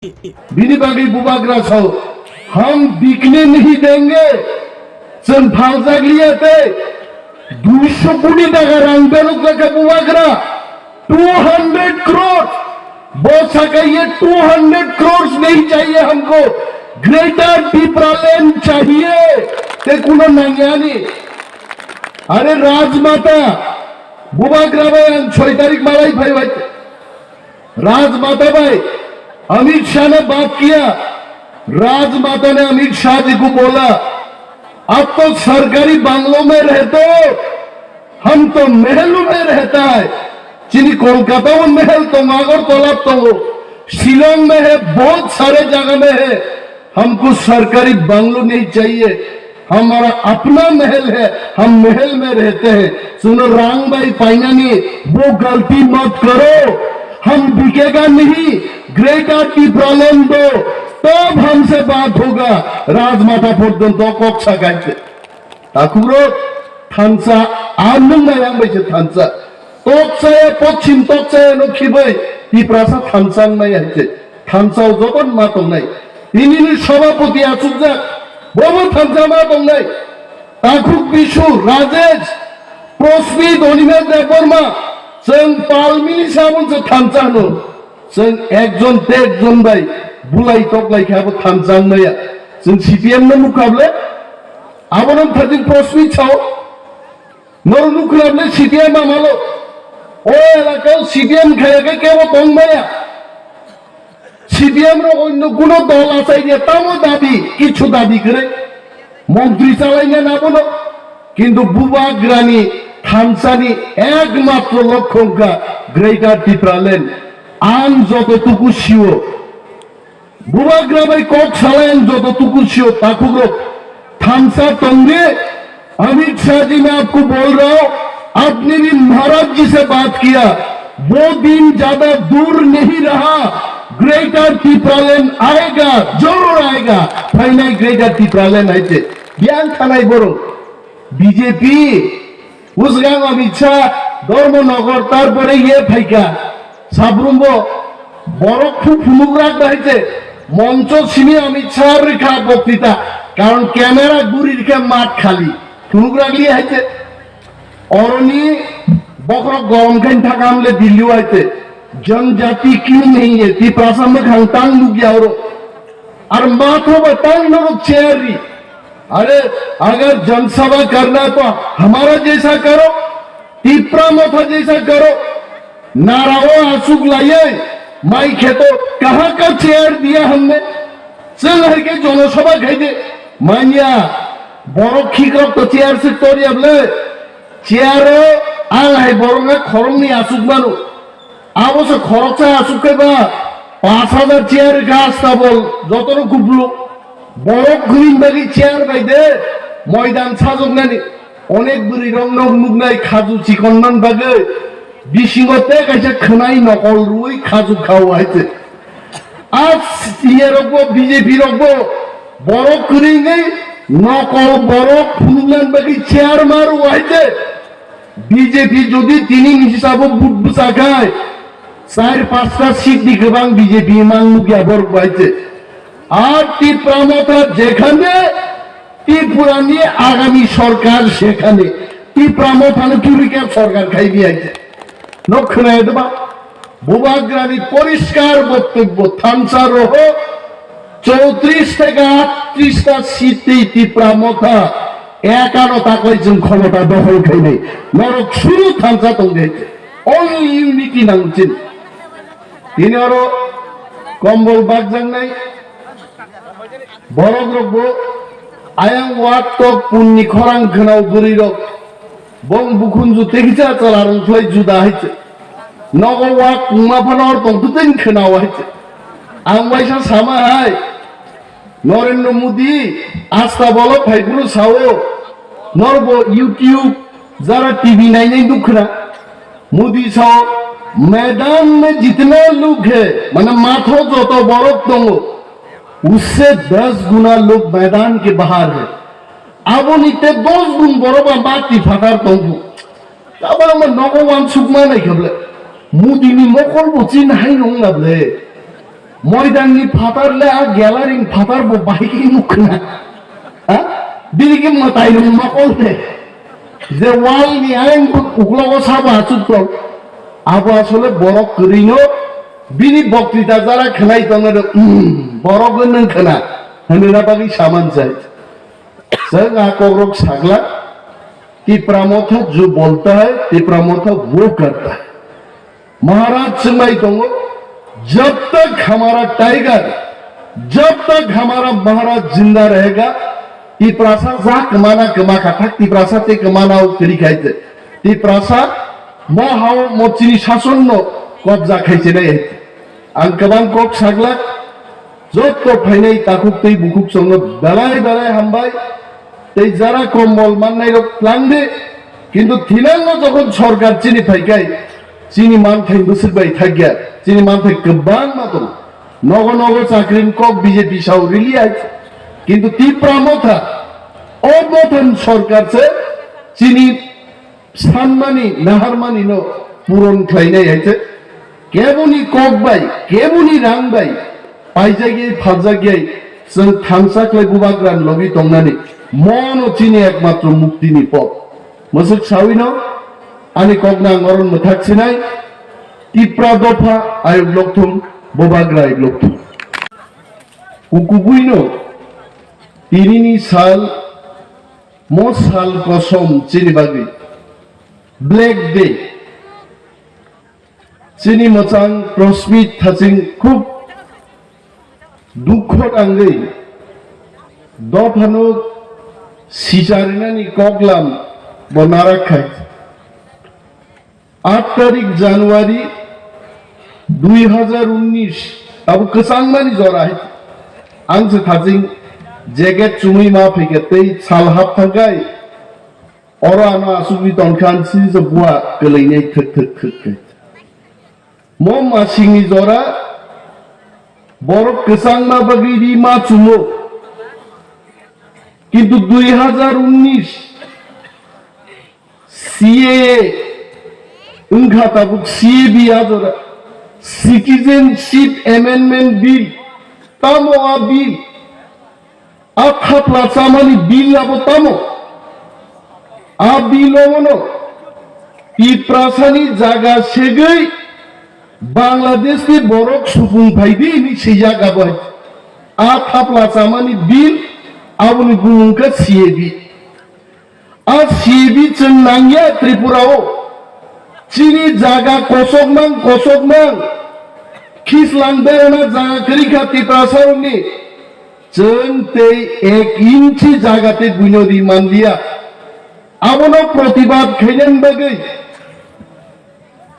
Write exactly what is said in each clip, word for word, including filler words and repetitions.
Bini bagwi bubagra sao, "Hum bikne nahi denge." Chwng phaljak liya tei duiso koti taka rang belok jaka bubagra. Two hundred crores. Bo saka ye two hundred crores nahi chahiye humko. Greater Tipraland chahiye. Te kuno nangyani. Are Rajmata. Bubagra bai ang soi tarik malai phai bai. Rajmata bai, Amit शाह ने बात किया, राजमाता ने अमित शाह जी को बोला, "अब तो सरकारी बंगलों में रहते हो, हम तो महलों में रहता है।" Chini Kolkata o mehel tongo, Agartala tongo, Shillong mein hai, bahut sare jaga mein hai, हमको सरकारी बंगलो नहीं चाहिए, हमारा अपना महल है, हम महल में रहते हैं। Chwngno rang bai painani, वो गलती मत करो, हम बिकेगा नहीं, Greater Tipraland दो, तब हमसे बात होगा। Rajmata porjonto kok sakai se. Takhukrok thansa, a nung nai ang bai se thansa. Tokchaya, pochim tokchaya no khibai Tiprasa thansa nai hai se. Thansa o joton ma tongnai. Tinini sabhapati achukjak, bobo thansa ma tongnai. Takhuk Bisu, Rajesh, Prosmit, Animesh Debbarma, chwng palmini sabon se thansa no. Chwng ekjon te ekjon bai bulai toklai kha bo thansa nai ya. Chwng C P M no nukha ble, abono thajin Prosmit sao. Norok nukha ble C P M amalo. O elakao C P M khaya khe kebo tong maya. C P M rok onno kuno dol achai ya, tamo dabi, kichu dabi kwrwi. Montri chalaina na bono. Kintu bubagrani thansani ekmatro lokho wngkha Greater Tipraland. Ang joto tuku sio. Bubagra bai kok salai ang joto tuku sio takhukrok. Thansa tongdi, Amit शाह जी, मैं आपको बोल रहा हूं, आपने भी महाराज जी से बात किया, वो दिन ज्यादा दूर नहीं रहा, Greater Tipraland आएगा, जरूर आएगा। Phainai Greater Tipraland hai se. Biyang thanai borok. B J P, Usgang Amit Shah, Dharmanagar, tarpore ye phaikha. Sabrumbo borok khu phunuk rak bai se. Moncho simi Amit Shah rikha boktita. Karon camera guri rikha mat khali. Phunuk rak li hai se. Oroni bokhorok gorom khain thakam le Delhi hai se. Janjati kyun nahi hai? Tiprasa mwkhang tang nukya oro. Ar matho ba tang norok chair ri. अरे, अगर जनसभा करना है तो हमारा जैसा करो, तिप्रा मोथा जैसा करो। नाराओ आसुक लाइए, माई खेतो कहाँ का चेयर दिया हमने? चल हर के जनसभा खाई दे। मानिया, borok khikrok to chair se toriya ble. Chair o ang hai borok na khoroknwi asuk mano. Abo se khoroksa asuk khe ba pash hajar chair gas tabol jotono kuplu. Borok kwrwini bagwi chair bai de moidan sajoknani. Onek bwrwi rok nok nuknai khaju chikon man bagwi bisingo te kaisa khwnai nokol rwui khaju khao hai se. A iye rokbo B J P rokbo borok kwrwini nokol borok phunuknani bagwi chair maru hai se. B J P jodi tini ni hisabo vote bwsa khai, char pasta seat ni kwbang B J P mang nukya borok bai se. Ar Tipra Motha jekhane Tripura ni agami sorkar sekhane Tipra Motha no kibrika sorkar khai bi hai se. Nok khwnai deba? Bubagrani poriskar boktobbo, thansa roho chowtris theke aatris ta seat twi Tipra Motha ekano taklai chwng khomota dokhol khainai. Norok suru thansa tongdi hai se. Only unity nango chini. Tini oro kombol bakjaknai borok rokbo ayang wak tok punni khorang khwnao bwrwi rok. Bong bukhunju tekisa chwla rwngkhlai juda hai se. Nogo wak wngma phano or tong twtwini khwnao hai se. Ang waisa sama hai, Narendra Modi asta bolo phaiphuru sao, norbo YouTube jara T V nainai nukkhwna. Modi sao, मैदान में जितना लोग है, mane matho joto borok tongo, उससे दस गुना लोग मैदान के बाहर है। Aboni te dos gun borok ba mati phatar tongbu. Tabangma nogo wansukma nai khe ble. Mudini mokol bo chin hai nong na ble. Moidanni phatar le a gelaring phatar bo bahai khe nuk khna. Ha? Bini khe mwtai rung mokol de. Je wall ni ayang uklogo sabo achuk tong. Abo asole borok kwrwi no bini boktwita jara khwnai tongna de, "Hmm, borok no nung khna," hwnwi na bagwi saman sai. Chwng a kokrok sagla, "Tipra Motha jo bolta hai, Tipra Motha wo karta hai." Maharaj swngbai tongo, "Jab tak hamara tiger, jab tak hamara Maharaj jinda rahega, Tiprasa ja kwmana kwma kha thak, Tiprasa te kwmana o kwrwi khai te. Tiprasa mo hao mo chini sason no kobja khai se nai." Ang kwbang kok saglak, jotto phainai takhuk tei bukhuk chwngno belai belai hambai. Tei jara kombol mannai rok twlang di, kintu thinango jokhon sorkar chini phaikai, chini manthai bwswk bai thakya, chini manthai kwbangma tongo. Nogo nogo chakrini kok B J P sao rili ai, kintu Tipra Motha, o Mothan sorkar se chini sanmani, naharmani no puron khlainai hai se. Keboni kok bai, keboni rang bai, paijagwi, phaljakgwi, chwng thansa khlai bubagra logi tongnani, mono chini ekmatro muktini pot. Mwswk sawino, ani kokno ang oron mwthak sinai, Tipra dopha ayuk lokthung, bubagra ayuk lokthung. Kukubuino, tinini sal, mo sal kosom chini bagwi, Black Day. Chini mwchang Prosmit Thaching khub dukho tangwi dophano sicharinani koklam bo narak khai. Aat tarik January dui hazar unnish, abo kwchangmani jora hai. Ang se Thaching jacket chumui ma phaikha tei sal hap thangkhai. Oro ano asugwi tongkha, ang sini se bua kwlwinai thwk thwk thwk khe. Mo masingni jora borok kwchangma bagwi ri ma chumo. Kintu dui hazar unnish C A A wngkha tabuk C A B a jora. Citizenship Amendment Bill. Tamo a bill? A thapla chamani bill abo tamo? A bill omono Tiprasani jaga segwi Bangladeshni borok supung phaidi hinwi swijak abo hai. A thapla chamani bill aboni bumung khe C A B. A C A B chwng nangya Tripura o. Chini jaga kosokmang kosokmang khislang berana jaga kwrwi kha Tiprasarokni. Chwng tei ek inchi jaga tei buino ri manliya. Abono protibad khainani bagwi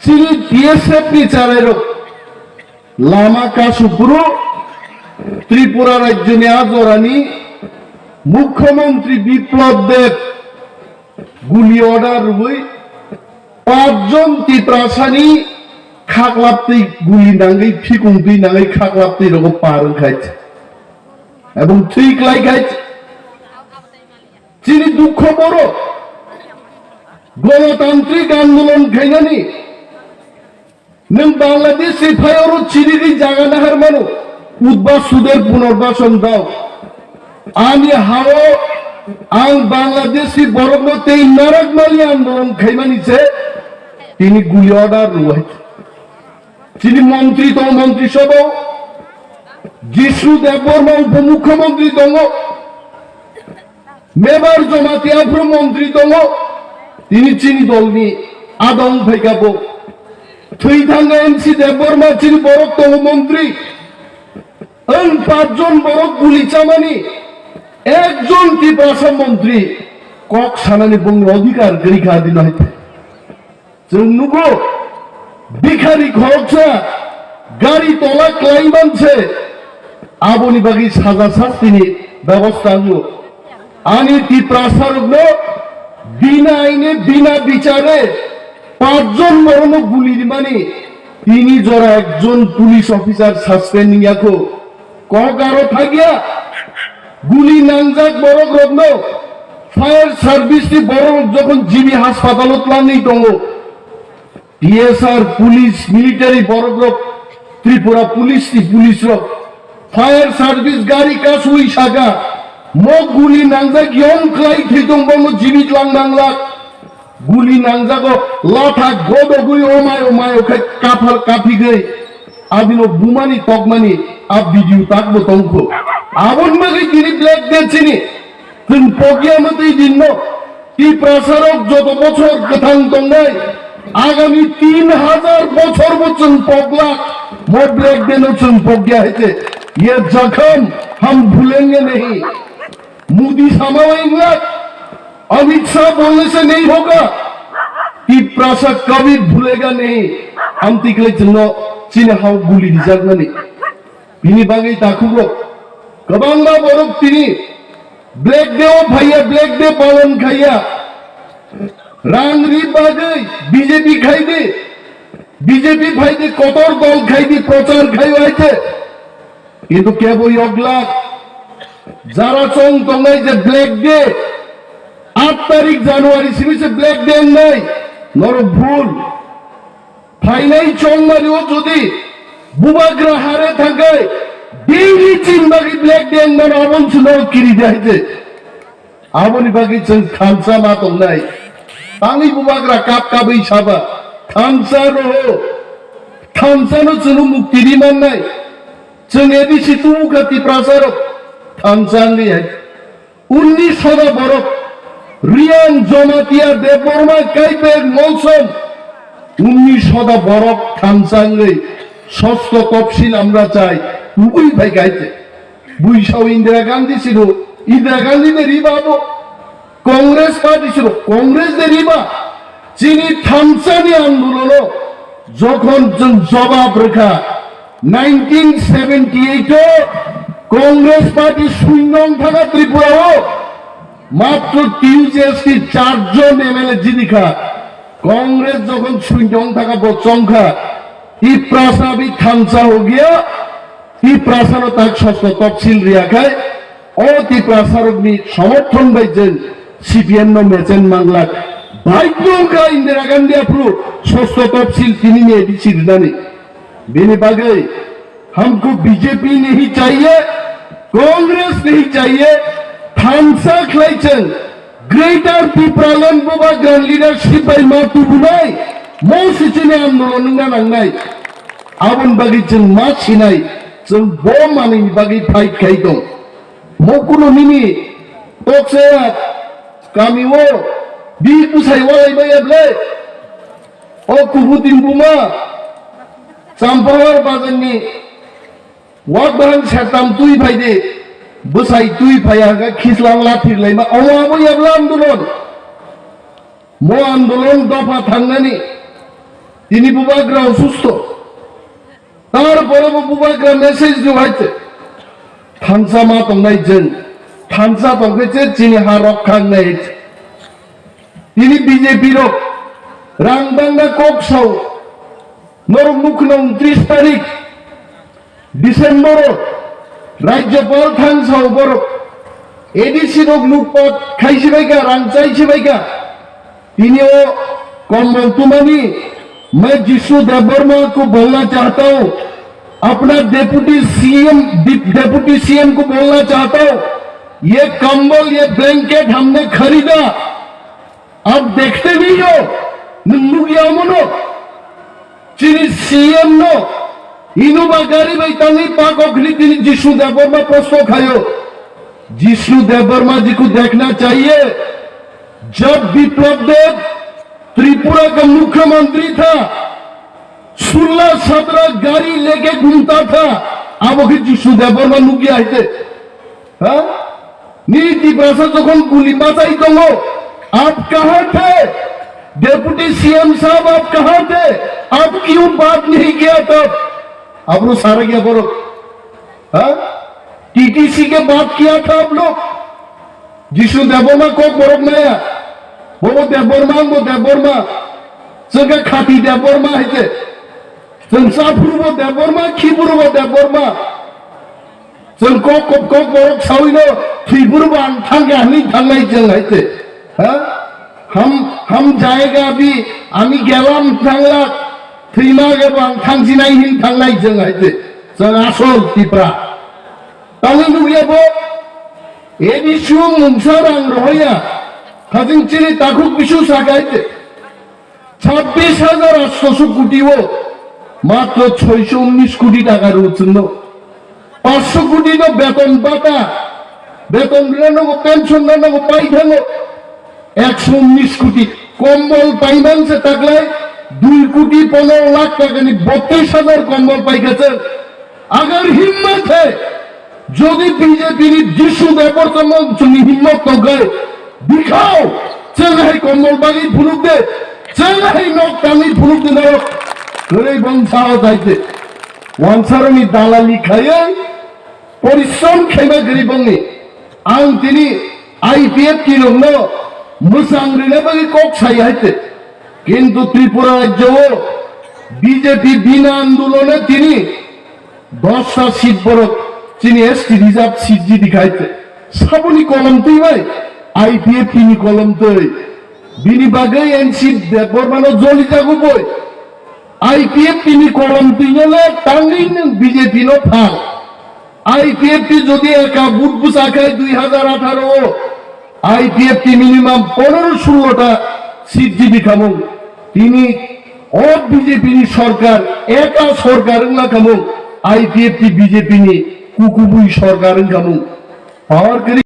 chini B S F ni charairok lama kasu phuru Tripura rajyoni a jorani Mukhyamantri Biplab Deb guli order rwui pachjon Tiprasani khaklap twi guli nangwi, phikung twi nangwi khaklap twi rogo par wngkhai. Ebong thwi klai khai. Chini dukho borok. Gonotantrik andolon khainani. Nwng Bangladesh se phai oro chirigwi jaga nahar mano. Udba suder punarbasan dao. Ani hao ang Bangladesh ni borokno tei narak mali andolon khaimani se tini guli order rwai. Chini montri tongo, montri sabha o Jishnu Debbarma upomukhyamantri tongo, Mebar Jamatia phuru montri tongo, tini chini dolni adong phaikha bo. Thwi thangkha M C Debbarma chini borok tongo montri. Ang pachjon borok guli chamani, ekjon Tiprasa montri kok sanani bongni odhikar kwrwi kha dino hai. Chwng nugo, bikhari khoroksa gari tola klaiman se, aboni bagwi saja sastini bebosta wngo. Ani Tiprasarokno bina aine, bina bichare pachjon borokno guli rimani, tini jora ekjon police officer suspend wngya kho. Kok aro thakya, guli nangjak borok rokno fire service ni borok rok jokhon G B hospital o twlangwi tongo, T S R, police, military borok rok Tripura police ni police rok fire service gari kasui saka, mo guli nangjak yon klai thwi tong bono jibit lang nanglak. Guli nangjago, latha godogwi omai omai okhai kaphal kaphigwi. Abino bumani tokmani a video takbo tongkho. Aboni bagwi tini Black Day chini. Chwng pokya mwtwi dinno. Tiprasarok joto bochor kwthang tongnai. Agami tin hajar bochorbo chwng poglak. Mo Black Day no chwng pokya hai khe. Ye zakham hum bhulenge nahi. Modi sama wngla, Amit Shah bolne se nahi hoga, Tiprasa kabhi bhulega nahi. Amtwi khlai chwngno chini hao guli rijakmani. Bini bagwi takhukrok kwbangma borok tini Black Day o phaiya, Black Day palon khaiya. Rang ri bagwi B J P khai di, B J P phai di, kotor dol khai di, prochar khai o hai khe. Kintu kebo yoglak, jara chong tongnai je Black Day, aat tarik January simi se Black Day wngnai, norok bhul. Phainai chongmani o jodi bubagra hare thangkai, daily chin bagwi Black Day wngmano aboni se norok kiri de hai je. Aboni bagwi chwng thansa ma tongnai. Tangwi bubagra kap kabwi saba, thansa roho, thansa no chwngno mukti ri mannai. Chwng A D C tubu kha Tiprasa rok thansa wngwi hai. Unni soda borok Riang Jomatia Debbarma Kaibek Molsom unni soda borok thansa wngwi sosto topsil amra chai tubui bai gaite. Buisao Indira Gandhi siro, Indira Gandhi de riba abo. Congress party siro, Congress de riba. Chini thansani andolono jokhon chwng jobab rwkha, nineteen seventy eight o Congress party suinong thaka Tripura o matro T U J S T charjon M L A jinikha. Congress jokhon suinong thaka bo chongkha, Tiprasa bhi thansa ho gaya. Tiprasano tak sosto topsil riyakhai, o Tiprasarokni somorthon bai chwng C P M no mechen manglak. Baidhyo wngkha Indira Gandhi aphuru sosto topsil tinini A D C rinani. Bini bagwi humko B J P nahi chahiye, Congress nahi chahiye, thansa khlai chwng Greater Tipraland bubagrani leadership bai ma tubunai, mo se chini andolon wngna nangnai. Aboni bagwi chwng ma sinai, chwng bo manwini bagwi fight khai tong. Mo kuno nini toksa ya kami o bi bwsai walai maya ble. O kubutin buma Champawar bazarni wak bahang sertam twi phai di, bwsai twi phai ya ga khislang lathir laima, omo abo yabla andolon. Mo andolon dopha thangnani tini bubagra osusto. Tarpore bo bubagra message rw hai se. Thansa ma tongnai chwng, thansa tongkhe se chini ha rok khangnai se. Tini B J P rok rang bangna kok sao. Norok nukno untris tarik December o Rajyapal thang sao borok A D C rok lutpat khai sibai kha, rang chai sibai kha. Tini o kombol tumani, मैं जिष्णु देववर्मा को बोलना चाहता हूँ, अपना deputy CM, डि-, deputy CM को बोलना चाहता हूँ, ये कंबल, ये ब्लैंकेट हमने खरीदा, अब देखते नहीं हो, nung nukya mono, chini C M no, Innova gari bai tangwi pakok hwnwi tini Jishnu Debbarma proshno khaio. Jishnu Debbarma ji ko dekhna chahiye, jab Biplab Deb Tripura ka mukhyamantri tha, sullah satara gari leke ghumta tha, abo khe Jishnu Debbarma nukya hai te. Ha? Ni Tiprasa jokhon guli bachai tongo, aap kahan the? Deputy C M sahab, aap kahan the? Aap kyun baat nahi kiya tab? Abro sara gaya borok. Ha? T T C ke baat kiya tha aap log? Jishnu Debbarma kok borok maya. Bobo Debbarma, bo Debbarma. Chwng khe khati Debbarma hai khe. Chwng chaphuru bo Debbarma, khiburu bo Debbarma. Chwng kok, kok, kok borok sawino thwiburu bo ang thangkha hwnwi thangnai chwng hai te. Ha? Ham, ham jayega abhi, ami gelam thanglak. Thwima khe bo ang thangsinai hin thangnai chwng hai se. Chwng asol Tipra. Tamo nukya bo A D C o mungsa rang rohoya. Hajing chini takhuk bisu sakai se. Chabbish hajar atshosho koti o matro soisho unnish koti taka rw chwngno. Pansho koti no beton bata, beton rwna nango, pension rwna nango, pai thango. Ekso unnish koti kombol paiman se taklai, dui koti pono lakh takani botris hajar kombol paikha chwng. Agar himmat hai, jodi B J P ni Jishu Debbarma chwngni himmat tongkhe, dikhao, chwng hai kombol bagwi phunuk de, chwng hai nok tangwi phunuk de norok. Kwrwi bong sao daite. Wansaroni dalali khaiwi, porishrom khaima kwrwi bongni. Ang tini I P F T rokno mwchang rwna bagwi kok sai haite. Kintu Tripura rajyo o B J P bina andolone tini dosta seat borok chini S T reserve seat jidi khaite. Saboni kolom twi bai I P F T ni kolom twi. Bini bagwi N C Debbarma no joli jago boi. I P F T ni kolom twino le tangwi nwng B J P no phal. I P F T jodi eka vote bwsa khai dui hajar atharo o, I P F T minimum pondro sullo ta seat jidi khamung. Tini o B J P ni sorkar, eka sorkar wngla khamung, I P F T B J P ni kukubui sorkar wng khamung. Power kwrwi